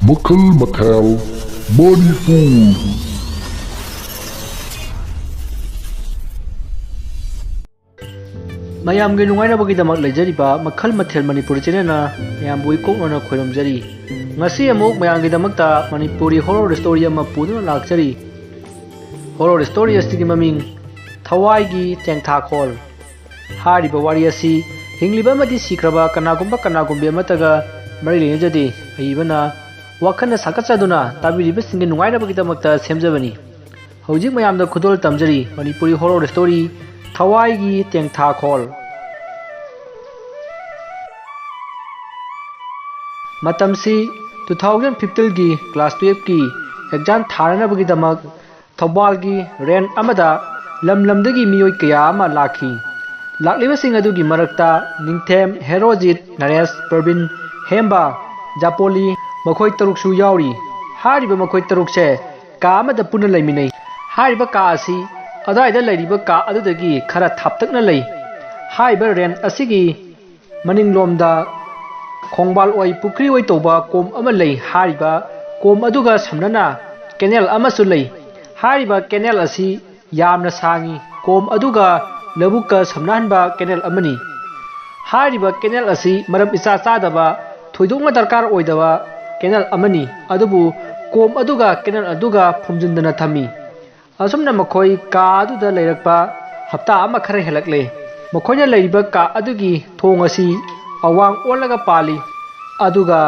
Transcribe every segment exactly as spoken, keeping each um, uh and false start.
ꯃꯈꯜ ꯃꯊꯦꯜ ꯃꯅꯤꯄꯨꯔ꯫ ꯃꯌꯥꯝꯒꯤ ꯅꯨꯡꯉꯥꯏꯅꯕꯒꯤꯗꯃꯛ ꯂꯩꯖꯔꯤꯕ ꯃꯈꯜ ꯃꯊꯦꯜ ꯃꯅꯤꯄꯨꯔꯤ ꯆꯦꯅꯦꯜꯅ ꯃꯌꯥꯝꯕꯨ ꯏꯀꯣꯛꯅꯅ ꯈꯣꯏꯔꯝꯖꯔꯤ꯫ ꯉꯁꯤ ꯑꯃꯨꯛ ꯃꯌꯥꯝꯒꯤꯗꯃꯛꯇ ꯃꯅꯤꯄꯨꯔꯤ ꯍꯣꯔꯣꯔ ꯁ꯭ꯇꯣꯔꯤ ꯑꯃ ꯄꯨꯗꯨꯅ ꯂꯥꯛꯆꯔꯤ꯫ ꯍꯣꯔꯣꯔ ꯁ꯭ꯇꯣꯔꯤ ꯑꯁꯤꯒꯤ ꯃꯃꯤꯡ ꯊꯋꯥꯏꯒꯤ ꯇꯦꯡꯊꯥꯈꯣꯜ꯫ ꯍꯥꯏꯔꯤꯕ ꯋꯥꯔꯤ ꯑꯁꯤ ꯍꯤꯡꯂꯤꯕ ꯑꯃꯗꯤ ꯁꯤꯈ꯭ꯔꯕ ꯀꯅꯥꯒꯨꯝꯕ ꯀꯅꯥꯒꯨꯝꯕꯤ ꯑꯃꯠꯇꯒ ꯃꯔꯤ ꯂꯩꯅꯖꯗꯦ꯫ ꯑꯏꯕꯅ ꯋꯥꯈꯜꯅ ꯁꯥꯒꯠꯆꯗꯨꯅ ꯇꯥꯕꯤꯔꯤꯕꯁꯤꯡꯒꯤ ꯅꯨꯡꯉꯥꯏꯅꯕꯒꯤꯗꯃꯛꯇ ꯁꯦꯝꯖꯕꯅꯤ꯫ ꯍꯧꯖꯤꯛ ꯃꯌꯥꯝꯗ ꯈꯨꯗꯣꯜ ꯇꯝꯖꯔꯤ ꯃꯅꯤꯄꯨꯔꯤ ꯍꯣꯔꯣꯔ ꯁ꯭ꯇꯣꯔꯤ ꯊꯋꯥꯏꯒꯤ ꯇꯦꯡꯊꯥꯈꯣꯜ꯫ ꯃꯇꯝꯁꯤ two thousand fifteenꯒꯤ class twelveꯀꯤ exam ꯊꯥꯅꯅꯕꯒꯤꯗꯃꯛ ꯊꯧꯕꯥꯜꯒꯤ ꯔꯦꯟ ꯑꯃꯗ ꯂꯝ ꯂꯝꯗꯒꯤ ꯃꯤꯑꯣꯏ ꯀꯌꯥ ꯑꯃ ꯂꯥꯛꯈꯤ꯫ ꯂꯥꯛꯂꯤꯕꯁꯤꯡ ꯑꯗꯨꯒꯤ ꯃꯔꯛꯇ ꯅꯤꯡꯊꯦꯝ, ꯍꯦꯔꯣꯖꯤꯠ, ꯅꯔꯦꯁ, ꯄ꯭ꯔꯕꯤꯟ, ꯍꯦꯝꯕ, ꯖꯥꯄꯣꯂꯤ, ꯃꯈꯣꯏ ꯇꯔꯨꯛꯁꯨ ꯌꯥꯎꯔꯤ꯫ ꯍꯥꯏꯔꯤꯕ ꯃꯈꯣꯏ ꯇꯔꯨꯛꯁꯦ ꯀꯥ ꯑꯃꯗ ꯄꯨꯟꯅ ꯂꯩꯃꯤꯟꯅꯩ꯫ ꯍꯥꯏꯔꯤꯕ ꯀꯥ ꯑꯁꯤ ꯑꯗꯨꯋꯥꯏꯗ ꯂꯩꯔꯤꯕ ꯀꯥ ꯑꯗꯨꯗꯒꯤ ꯈꯔ ꯊꯥꯞꯇꯛꯅ ꯂꯩ꯫ ꯍꯥꯏꯔꯤꯕ ꯔꯦꯟ ꯑꯁꯤꯒꯤ ꯃꯅꯤꯡꯂꯣꯝꯗ ꯈꯣꯡꯕꯥꯜ ꯑꯣꯏ ꯄꯨꯈ꯭ꯔꯤ ꯑꯣꯏ ꯇꯧꯕ ꯀꯣꯝ ꯑꯃ ꯂꯩ꯫ ꯍꯥꯏꯔꯤꯕ ꯀꯣꯝ ꯑꯗꯨꯒ ꯁꯝꯅꯅ ꯀꯦꯅꯦꯜ ꯑꯃꯁꯨ ꯂꯩ꯫ ꯍꯥꯏꯔꯤꯕ ꯀꯦꯅꯦꯜ ꯑꯁꯤ ꯌꯥꯝꯅ ꯁꯥꯡꯏ꯫ ꯀꯣꯝ ꯑꯗꯨꯒ ꯂꯧꯕꯨꯛꯀ ꯁꯝꯅꯍꯟꯕ ꯀꯦꯅꯦꯜ ꯑꯃꯅꯤ꯫ ꯍꯥꯏꯔꯤꯕ ꯀꯦꯅꯦꯜ ꯑꯁꯤ ꯃꯔꯝ ꯏꯆꯥ ꯆꯥꯗꯕ, ꯊꯣꯏꯗꯣꯛꯅ ꯗꯔꯀꯥꯔ ꯑꯣꯏꯗꯕ ꯀꯦꯅꯦꯜ ꯑꯃꯅꯤ, ꯑꯗꯨꯕꯨ ꯀꯣꯝ ꯑꯗꯨꯒ ꯀꯦꯅꯦꯜ ꯑꯗꯨꯒ ꯐꯨꯝꯖꯤꯟꯗꯅ ꯊꯝꯃꯤ꯫ ꯑꯁꯨꯝꯅ ꯃꯈꯣꯏ ꯀꯥ ꯑꯗꯨꯗ ꯂꯩꯔꯛꯄ ꯍꯞꯇꯥ ꯑꯃ ꯈꯔ ꯍꯦꯜꯂꯛꯂꯦ꯫ ꯃꯈꯣꯏꯅ ꯂꯩꯔꯤꯕ ꯀꯥ ꯑꯗꯨꯒꯤ ꯊꯣꯡ ꯑꯁꯤ ꯑꯋꯥꯡ ꯑꯣꯜꯂꯒ ꯄꯥꯜꯂꯤ꯫ ꯑꯗꯨꯒ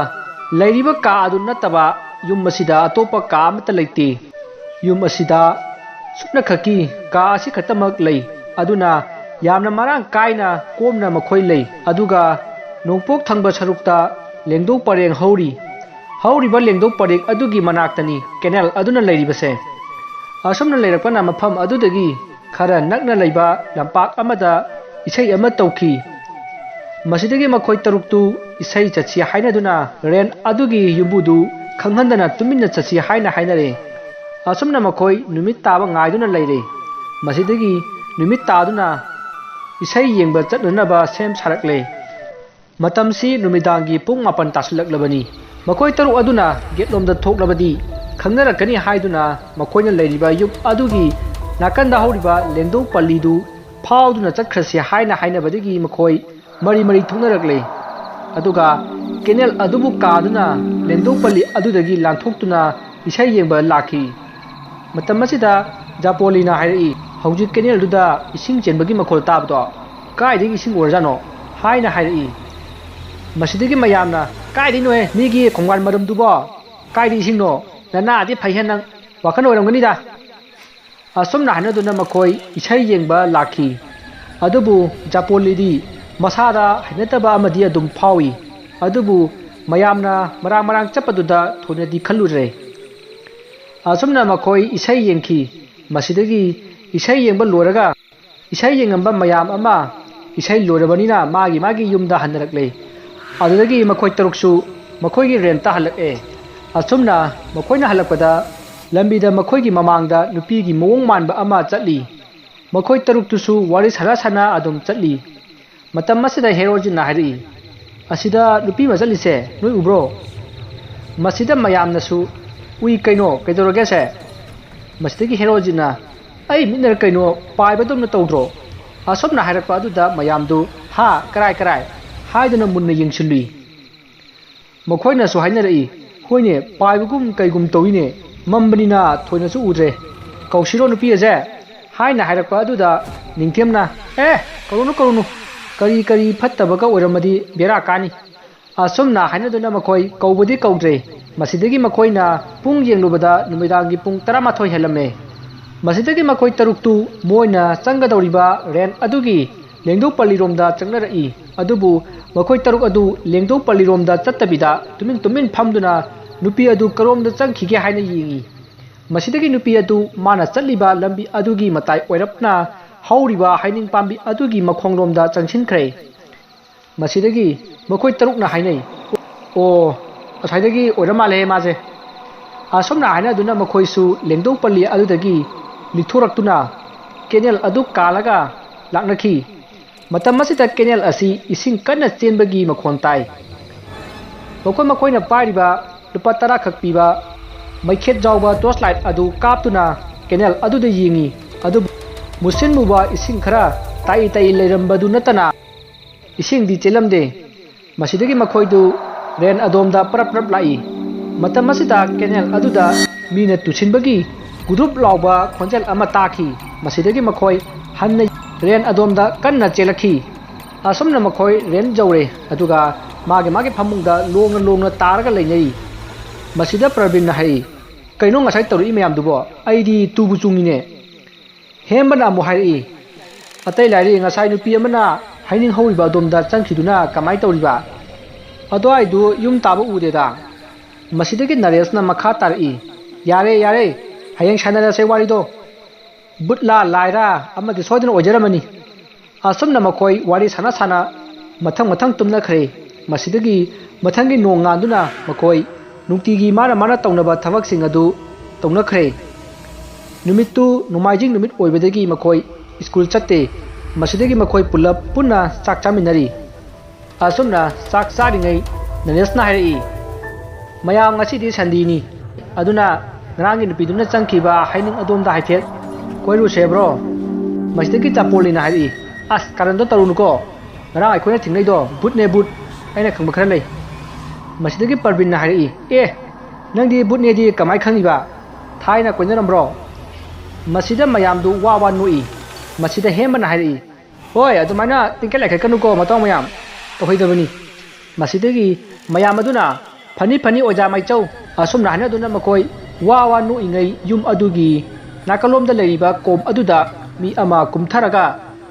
ꯂꯩꯔꯤꯕ ꯀꯥ ꯑꯗꯨ ꯅꯠꯇꯕ ꯌꯨꯝ ꯑꯁꯤꯗ ꯑꯇꯣꯞꯄ ꯀꯥ ꯑꯃꯠꯇ ꯂꯩꯇꯦ꯫ ꯌꯨꯝ ꯑꯁꯤꯗ ꯁꯨꯞꯅꯈꯛꯀꯤ ꯀꯥ ꯑꯁꯤ ꯈꯛꯇꯃꯛ ꯂꯩ꯫ ꯑꯗꯨꯅ ꯌꯥꯝꯅ ꯃꯔꯥꯡ ꯀꯥꯏꯅ ꯀꯣꯝꯅ ꯃꯈꯣꯏ ꯂꯩ꯫ ꯑꯗꯨꯒ ꯅꯣꯡꯄꯣꯛ ꯊꯪꯕ ꯁꯔꯨꯛꯇ ꯂꯦꯡꯗꯧ ꯄꯔꯦꯡ ꯍꯧꯔꯤ꯫ ꯍꯧꯔꯤꯕ ꯂꯦꯡꯗꯧ ꯄꯔꯦꯡ ꯑꯗꯨꯒꯤ ꯃꯅꯥꯛꯇꯅꯤ ꯀꯦꯅꯦꯜ ꯑꯗꯨꯅ ꯂꯩꯔꯤꯕꯁꯦ꯫ ꯑꯁꯨꯝꯅ ꯂꯩꯔꯛꯄꯅ ꯃꯐꯝ ꯑꯗꯨꯗꯒꯤ ꯈꯔ ꯅꯛꯅ ꯂꯩꯕ ꯂꯝꯄꯥꯛ ꯑꯃꯗ ꯏꯁꯩ ꯑꯃ ꯇꯧꯈꯤ꯫ ꯃꯁꯤꯗꯒꯤ ꯃꯈꯣꯏ ꯇꯔꯨꯛꯇꯨ ꯏꯁꯩ ꯆꯠꯁꯤ ꯍꯥꯏꯅꯗꯨꯅ ꯔꯦꯟ ꯑꯗꯨꯒꯤ ꯌꯨꯝꯕꯨꯗꯨ ꯈꯪꯍꯟꯗꯅ ꯇꯨꯃꯤꯟꯅ ꯆꯠꯁꯤ ꯍꯥꯏꯅ ꯍꯥꯏꯅꯔꯦ꯫ ꯑꯁꯨꯝꯅ ꯃꯈꯣꯏ ꯅꯨꯃꯤꯠ ꯇꯥꯕ ꯉꯥꯏꯗꯨꯅ ꯂꯩꯔꯦ꯫ ꯃꯁꯤꯗꯒꯤ ꯅꯨꯃꯤꯠ ꯇꯥꯗꯨꯅ ꯏꯁꯩ ꯌꯦꯡꯕ ꯆꯠꯅꯅꯕ ꯁꯦꯝ ꯁꯥꯔꯛꯂꯦ꯫ ꯃꯇꯝꯁꯤ ꯅꯨꯃꯤꯗꯥꯡꯒꯤ ꯄꯨꯡ ꯃꯥꯄꯟ ꯇꯥꯁꯤꯜꯂꯛꯂꯕꯅꯤ꯫ ꯃꯈꯣꯏ ꯇꯔꯨꯛ ꯑꯗꯨꯅ ꯒꯦꯠꯂꯣꯝꯗ ꯊꯣꯛꯂꯕꯗꯤ ꯈꯪꯅꯔꯛꯀꯅꯤ ꯍꯥꯏꯗꯨꯅ ꯃꯈꯣꯏꯅ ꯂꯩꯔꯤꯕ ꯌꯨꯝ ꯑꯗꯨꯒꯤ ꯅꯥꯀꯟꯗ ꯍꯧꯔꯤꯕ ꯂꯦꯡꯗꯧ ꯄꯜꯂꯤꯗꯨ ꯐꯥꯎꯗꯨꯅ ꯆꯠꯈ꯭ꯔꯁꯤ ꯍꯥꯏꯅ ꯍꯥꯏꯅꯕꯗꯒꯤ ꯃꯈꯣꯏ ꯃꯔꯤ ꯃꯔꯤ ꯊꯣꯛꯅꯔꯛꯂꯦ꯫ ꯑꯗꯨꯒ ꯀꯦꯅꯦꯜ ꯑꯗꯨꯕꯨ ꯀꯥꯗꯨꯅ ꯂꯦꯡꯗꯧ ꯄꯜꯂꯤ ꯑꯗꯨꯗꯒꯤ ꯂꯥꯟꯊꯣꯛꯇꯨꯅ ꯏꯁꯩ ꯌꯦꯡꯕ ꯂꯥꯛꯈꯤ꯫ ꯃꯇꯝ ꯑꯁꯤꯗ ꯖꯥꯄꯣꯂꯤꯅ ꯍꯥꯏꯔꯛꯏ, "ꯍꯧꯖꯤꯛ ꯀꯦꯅꯦꯜꯗꯨꯗ ꯏꯁꯤꯡ ꯆꯦꯟꯕꯒꯤ ꯃꯈꯣꯜ ꯇꯥꯕꯗꯣ ꯀꯥꯏꯗꯒꯤ ꯏꯁꯤꯡ ꯑꯣꯏꯔꯖꯥꯠꯅꯣ?" ꯍꯥꯏꯅ ꯍꯥꯏꯔꯛꯏ꯫ ꯃꯁꯤꯗꯒꯤ ꯃꯌꯥꯝꯅ, "ꯀꯥꯏꯗꯩꯅꯣꯍꯦ, ꯃꯤꯒꯤ ꯈꯣꯡꯕꯥꯟ ꯃꯔꯨꯝꯗꯨꯕꯣ? ꯀꯥꯏꯗ ꯏꯁꯤꯡꯅꯣ? ꯅꯅꯥꯗꯤ ꯐꯩꯍꯦ ꯅꯪ, ꯋꯥꯈꯜ ꯑꯣꯏꯔꯝꯒꯅꯤꯗ"꯫ ꯑꯁꯨꯝꯅ ꯍꯥꯏꯅꯗꯨꯅ ꯃꯈꯣꯏ ꯏꯁꯩ ꯌꯦꯡꯕ ꯂꯥꯛꯈꯤ꯫ ꯑꯗꯨꯕꯨ ꯖꯥꯄꯣꯂꯤꯗꯤ ꯃꯁꯥꯗ ꯍꯩꯅꯗꯕ ꯑꯃꯗꯤ ꯑꯗꯨꯝ ꯐꯥꯎꯏ꯫ ꯑꯗꯨꯕꯨ ꯃꯌꯥꯝꯅ ꯃꯔꯥꯡ ꯃꯔꯥꯡ ꯆꯠꯄꯗꯨꯗ ꯊꯣꯏꯅꯗꯤ ꯈꯜꯂꯨꯗ꯭ꯔꯦ꯫ ꯑꯁꯨꯝꯅ ꯃꯈꯣꯏ ꯏꯁꯩ ꯌꯦꯡꯈꯤ꯫ ꯃꯁꯤꯗꯒꯤ ꯏꯁꯩ ꯌꯦꯡꯕ ꯂꯣꯏꯔꯒ ꯏꯁꯩ ꯌꯦꯡꯉꯝꯕ ꯃꯌꯥꯝ ꯑꯃ ꯏꯁꯩ ꯂꯣꯏꯔꯕꯅꯤꯅ ꯃꯥꯒꯤ ꯃꯥꯒꯤ ꯌꯨꯝꯗ ꯍꯟꯅꯔꯛꯂꯦ꯫ ꯑꯗꯨꯗꯒꯤ ꯃꯈꯣꯏ ꯇꯔꯨꯛꯁꯨ ꯃꯈꯣꯏꯒꯤ ꯔꯦꯟꯇ ꯍꯜꯂꯛꯑꯦ꯫ ꯑꯁꯨꯝꯅ ꯃꯈꯣꯏꯅ ꯍꯜꯂꯛꯄꯗ ꯂꯝꯕꯤꯗ ꯃꯈꯣꯏꯒꯤ ꯃꯃꯥꯡꯗ ꯅꯨꯄꯤꯒꯤ ꯃꯑꯣꯡ ꯃꯥꯟꯕ ꯑꯃ ꯆꯠꯂꯤ꯫ ꯃꯈꯣꯏ ꯇꯔꯨꯛꯇꯨꯁꯨ ꯋꯥꯔꯤ ꯁꯥꯟꯅ ꯁꯥꯟꯅ ꯑꯗꯨꯝ ꯆꯠꯂꯤ꯫ ꯃꯇꯝ ꯑꯁꯤꯗ ꯍꯦꯔꯣꯖꯤꯠꯅ ꯍꯥꯏꯔꯛꯏ, "ꯑꯁꯤꯗ ꯅꯨꯄꯤ ꯑꯃ ꯆꯠꯂꯤꯁꯦ ꯅꯣꯏ ꯎꯕ꯭ꯔꯣ?" ꯃꯁꯤꯗ ꯃꯌꯥꯝꯅꯁꯨ ꯎꯏ꯫ "ꯀꯩꯅꯣ, ꯀꯩꯗꯧꯔꯒꯦꯁꯦ?" ꯃꯁꯤꯗꯒꯤ ꯍꯦꯔꯣꯖꯤꯠꯅ, "ꯑꯩ ꯃꯤꯠꯅꯔ ꯀꯩꯅꯣ ꯄꯥꯏꯕꯗꯧꯅ ꯇꯧꯗ꯭ꯔꯣ?" ꯑꯁꯨꯝꯅ ꯍꯥꯏꯔꯛꯄ ꯑꯗꯨꯗ ꯃꯌꯥꯝꯗꯨ, "ꯍꯥ, ꯀꯔꯥꯏ ꯀꯔꯥꯏ?" ꯍꯥꯏꯗꯨꯅ ꯃꯨꯟꯅ ꯌꯦꯡꯁꯤꯜꯂꯨꯏ꯫ ꯃꯈꯣꯏꯅꯁꯨ ꯍꯥꯏꯅꯔꯛꯏ, "ꯍꯣꯏꯅꯦ, ꯄꯥꯏꯕꯒꯨꯝ ꯀꯩꯒꯨꯝ ꯇꯧꯏꯅꯦ, ꯃꯝꯕꯅꯤꯅ ꯊꯣꯏꯅꯁꯨ ꯎꯗ꯭ꯔꯦ꯫ ꯀꯧꯁꯤꯔꯣ ꯅꯨꯄꯤ ꯑꯁꯦ?" ꯍꯥꯏꯅ ꯍꯥꯏꯔꯛꯄ ꯑꯗꯨꯗ ꯅꯤꯡꯊꯦꯝꯅ, "ꯑꯦ, ꯀꯧꯔꯨꯅꯨ, ꯀꯧꯔꯨꯅꯨ꯫ ꯀꯔꯤ ꯀꯔꯤ ꯐꯠꯇꯕꯒ ꯑꯣꯏꯔꯝꯃꯗꯤ ꯕꯦꯔꯥ ꯀꯥꯅꯤ"꯫ ꯑꯁꯨꯝꯅ ꯍꯥꯏꯅꯗꯨꯅ ꯃꯈꯣꯏ ꯀꯧꯕꯗꯤ ꯀꯧꯗ꯭ꯔꯦ꯫ ꯃꯁꯤꯗꯒꯤ ꯃꯈꯣꯏꯅ ꯄꯨꯡ ꯌꯦꯡꯂꯨꯕꯗ ꯅꯨꯃꯤꯗꯥꯡꯒꯤ ꯄꯨꯡ ꯇꯔꯥꯃꯥꯊꯣꯏ ꯍꯦꯜꯂꯝꯃꯦ꯫ ꯃꯁꯤꯗꯒꯤ ꯃꯈꯣꯏ ꯇꯔꯨꯛꯇꯨ ꯃꯣꯏꯅ ꯆꯪꯒꯗꯧꯔꯤꯕ ꯔꯦꯟ ꯑꯗꯨꯒꯤ ꯂꯦꯡꯗꯧ ꯄꯜꯂꯤꯔꯣꯝꯗ ꯆꯪꯅꯔꯛꯏ꯫ ꯑꯗꯨꯕꯨ ꯃꯈꯣꯏ ꯇꯔꯨꯛ ꯑꯗꯨ ꯂꯦꯡꯗꯧ ꯄꯜꯂꯤꯔꯣꯝꯗ ꯆꯠꯇꯕꯤꯗ ꯇꯨꯃꯤꯟ ꯇꯨꯃꯤꯟ ꯐꯝꯗꯨꯅ ꯅꯨꯄꯤ ꯑꯗꯨ ꯀꯔꯣꯝꯗ ꯆꯪꯈꯤꯒꯦ ꯍꯥꯏꯅ ꯌꯦꯡꯏ꯫ ꯃꯁꯤꯗꯒꯤ ꯅꯨꯄꯤ ꯑꯗꯨ ꯃꯥꯅ ꯆꯠꯂꯤꯕ ꯂꯝꯕꯤ ꯑꯗꯨꯒꯤ ꯃꯇꯥꯏ ꯑꯣꯏꯔꯞꯅ ꯍꯧꯔꯤꯕ ꯍꯩꯅꯤꯡ ꯄꯥꯝꯕꯤ ꯑꯗꯨꯒꯤ ꯃꯈꯣꯡꯂꯣꯝꯗ ꯆꯪꯁꯤꯟꯈ꯭ꯔꯦ꯫ ꯃꯁꯤꯗꯒꯤ ꯃꯈꯣꯏ ꯇꯔꯨꯛꯅ ꯍꯥꯏꯅꯩ, "ꯑꯣ, ꯉꯁꯥꯏꯗꯒꯤ ꯑꯣꯏꯔ ꯃꯥꯜꯂꯦꯍꯦ ꯃꯥꯁꯦ"꯫ ꯑꯁꯨꯝꯅ ꯍꯥꯏꯅꯗꯨꯅ ꯃꯈꯣꯏꯁꯨ ꯂꯦꯡꯗꯧ ꯄꯜꯂꯤ ꯑꯗꯨꯗꯒꯤ ꯂꯤꯊꯣꯔꯛꯇꯨꯅ ꯀꯦꯅꯦꯜ ꯑꯗꯨ ꯀꯥꯜꯂꯒ ꯂꯥꯛꯅꯈꯤ꯫ ꯃꯇꯝ ꯑꯁꯤꯗ ꯀꯦꯅꯦꯜ ꯑꯁꯤ ꯏꯁꯤꯡ ꯀꯟꯅ ꯆꯦꯟꯕꯒꯤ ꯃꯈꯣꯟ ꯇꯥꯏ꯫ ꯃꯈꯣꯏ ꯃꯈꯣꯏꯅ ꯄꯥꯏꯔꯤꯕ ꯂꯨꯄꯥ ꯇꯔꯥ ꯈꯛ ꯄꯤꯕ ꯃꯩꯈꯦꯠ ꯌꯥꯎꯕ ꯇꯣꯔꯆ ꯂꯥꯏꯠ ꯑꯗꯨ ꯀꯥꯞꯇꯨꯅ ꯀꯦꯅꯦꯜ ꯑꯗꯨꯗ ꯌꯦꯡꯉꯤ, ꯑꯗꯨꯕꯨ ꯃꯨꯁꯤꯟ ꯃꯨꯕ ꯏꯁꯤꯡ ꯈꯔ ꯇꯥꯏ ꯇꯥꯏ ꯂꯩꯔꯝꯕꯗꯨ ꯅꯠꯇꯅ ꯏꯁꯤꯡꯗꯤ ꯆꯦꯜꯂꯝꯗꯦ꯫ ꯃꯁꯤꯗꯒꯤ ꯃꯈꯣꯏꯗꯨ ꯔꯦꯟ ꯑꯗꯣꯝꯗ ꯄꯔꯞ ꯄꯔꯞ ꯂꯥꯛꯏ꯫ ꯃꯇꯝ ꯑꯁꯤꯗ ꯀꯦꯅꯦꯜ ꯑꯗꯨꯗ ꯃꯤꯅ ꯇꯨꯁꯤꯟꯕꯒꯤ ꯒꯨꯗ꯭ꯔꯨꯞ ꯂꯥꯎꯕ ꯈꯣꯟꯖꯦꯜ ꯑꯃ ꯇꯥꯈꯤ꯫ ꯃꯁꯤꯗꯒꯤ ꯃꯈꯣꯏ ꯍꯟꯅ ꯔꯦꯟ ꯑꯗꯣꯝꯗ ꯀꯟꯅ ꯆꯦꯜꯂꯛꯈꯤ꯫ ꯑꯁꯨꯝꯅ ꯃꯈꯣꯏ ꯔꯦꯟ ꯌꯧꯔꯦ, ꯑꯗꯨꯒ ꯃꯥꯒꯤ ꯃꯥꯒꯤ ꯐꯃꯨꯡꯗ ꯂꯣꯡꯅ ꯂꯣꯡꯅ ꯇꯥꯔꯒ ꯂꯩꯅꯔꯤ꯫ ꯃꯁꯤꯗ ꯄ꯭ꯔꯕꯤꯟꯅ ꯍꯥꯏꯔꯛꯏ, "ꯀꯩꯅꯣ ꯉꯁꯥꯏ ꯇꯧꯔꯛꯏ ꯃꯌꯥꯝꯗꯨꯕꯣ? ꯑꯩꯗꯤ ꯇꯨꯕꯨ ꯆꯨꯡꯉꯤꯅꯦ"꯫ ꯍꯦꯝꯕꯅ ꯑꯃꯨꯛ ꯍꯥꯏꯔꯛꯏ, "ꯑꯇꯩ ꯂꯥꯏꯔꯤ, ꯉꯁꯥꯏ ꯅꯨꯄꯤ ꯑꯃꯅ ꯍꯥꯏꯅꯤꯡ ꯍꯧꯔꯤꯕ ꯑꯗꯣꯝꯗ ꯆꯪꯈꯤꯗꯨꯅ ꯀꯃꯥꯏ ꯇꯧꯔꯤꯕ? ꯑꯗꯨꯋꯥꯏꯗꯨ ꯌꯨꯝ ꯇꯥꯕ ꯎꯗꯦꯗ"꯫ ꯃꯁꯤꯗꯒꯤ ꯅꯔꯦꯁꯅ ꯃꯈꯥ ꯇꯥꯔꯛꯏ, "ꯌꯥꯔꯦ, ꯌꯥꯔꯦ, ꯍꯌꯦꯡ ꯁꯥꯟꯅꯔꯁꯦ ꯋꯥꯔꯤꯗꯣ꯫ ꯕꯨꯠꯂꯥ ꯂꯥꯏꯔꯥ ꯑꯃꯗꯤ ꯁꯣꯏꯗꯅ ꯑꯣꯏꯖꯔꯝꯃꯅꯤ"꯫ ꯑꯁꯨꯝꯅ ꯃꯈꯣꯏ ꯋꯥꯔꯤ ꯁꯥꯟꯅ ꯁꯥꯟꯅ ꯃꯊꯪ ꯃꯊꯪ ꯇꯨꯝꯅꯈ꯭ꯔꯦ꯫ ꯃꯁꯤꯗꯒꯤ ꯃꯊꯪꯒꯤ ꯅꯣꯡ ꯉꯥꯟꯗꯨꯅ ꯃꯈꯣꯏ ꯅꯨꯡꯇꯤꯒꯤ ꯃꯥꯅ ꯃꯥꯅ ꯇꯧꯅꯕ ꯊꯕꯛꯁꯤꯡ ꯑꯗꯨ ꯇꯧꯅꯈ꯭ꯔꯦ꯫ ꯅꯨꯃꯤꯠꯇꯨ ꯅꯣꯡꯃꯥꯏꯖꯤꯡ ꯅꯨꯃꯤꯠ ꯑꯣꯏꯕꯗꯒꯤ ꯃꯈꯣꯏ ꯁ꯭ꯀꯨꯜ ꯆꯠꯇꯦ꯫ ꯃꯁꯤꯗꯒꯤ ꯃꯈꯣꯏ ꯄꯨꯂꯞ ꯄꯨꯟꯅ ꯆꯥꯛ ꯆꯥꯃꯤꯟꯅꯔꯤ꯫ ꯑꯁꯨꯝꯅ ꯆꯥꯛ ꯆꯥꯔꯤꯉꯩ ꯅꯔꯦꯁꯅ ꯍꯥꯏꯔꯛꯏ, "ꯃꯌꯥꯝ, ꯉꯁꯤꯗꯤ ꯁꯟꯗꯦꯅꯤ, ꯑꯗꯨꯅ ꯉꯔꯥꯡꯒꯤ ꯅꯨꯄꯤꯗꯨꯅ ꯆꯪꯈꯤꯕ ꯍꯩꯅꯤꯡ ꯑꯗꯣꯝꯗ ꯍꯥꯏꯐꯦꯠ ꯀꯣꯏꯔꯨꯁꯦ ꯕ꯭ꯔꯣ?" ꯃꯁꯤꯗꯒꯤ ꯆꯥꯄꯣꯜꯂꯤꯅ ꯍꯥꯏꯔꯛꯏ, "ꯑꯁ, ꯀꯔꯟꯗꯣ ꯇꯧꯔꯨꯅꯨꯀꯣ, ꯉꯔꯥꯡ ꯑꯩꯈꯣꯏꯅ ꯊꯦꯡꯅꯩꯗꯣ ꯕꯨꯠꯅꯦ ꯕꯨꯠ, ꯑꯩꯅ ꯈꯪꯕ ꯈꯔ ꯂꯩ"꯫ ꯃꯁꯤꯗꯒꯤ ꯄ꯭ꯔꯕꯤꯟꯅ ꯍꯥꯏꯔꯛꯏ, "ꯑꯦ, ꯅꯪꯗꯤ ꯕꯨꯠꯅꯦꯗꯤ ꯀꯃꯥꯏ ꯈꯪꯉꯤꯕ? ꯊꯥꯏꯅ ꯀꯣꯏꯅꯔꯝꯕ꯭ꯔꯣ?" ꯃꯁꯤꯗ ꯃꯌꯥꯝꯗꯨ ꯋꯥ ꯋꯥ ꯅꯣꯛꯏ꯫ ꯃꯁꯤꯗ ꯍꯦꯝꯕꯅ ꯍꯥꯏꯔꯛꯏ, "ꯍꯣꯏ, ꯑꯗꯨꯃꯥꯏꯅ ꯇꯤꯡꯀꯠ ꯂꯥꯏꯀꯠꯀꯅꯨꯀꯣ, ꯃꯇꯥꯎ ꯃꯌꯥꯝ, ꯇꯧꯍꯩꯗꯕꯅꯤ"꯫ ꯃꯁꯤꯗꯒꯤ ꯃꯌꯥꯝ ꯑꯗꯨꯅ, "ꯐꯅꯤ, ꯐꯅꯤ, ꯑꯣꯖꯥ ꯃꯥꯏꯆꯧ", ꯑꯁꯨꯝꯅ ꯍꯥꯏꯅꯗꯨꯅ ꯃꯈꯣꯏ ꯋꯥ ꯋꯥ ꯅꯣꯛꯏꯉꯩ ꯌꯨꯝ ꯑꯗꯨꯒꯤ ꯅꯥꯀꯜꯂꯣꯝꯗ ꯂꯩꯔꯤꯕ ꯀꯣꯝ ꯑꯗꯨꯗ ꯃꯤ ꯑꯃ ꯀꯨꯝꯊꯔꯒ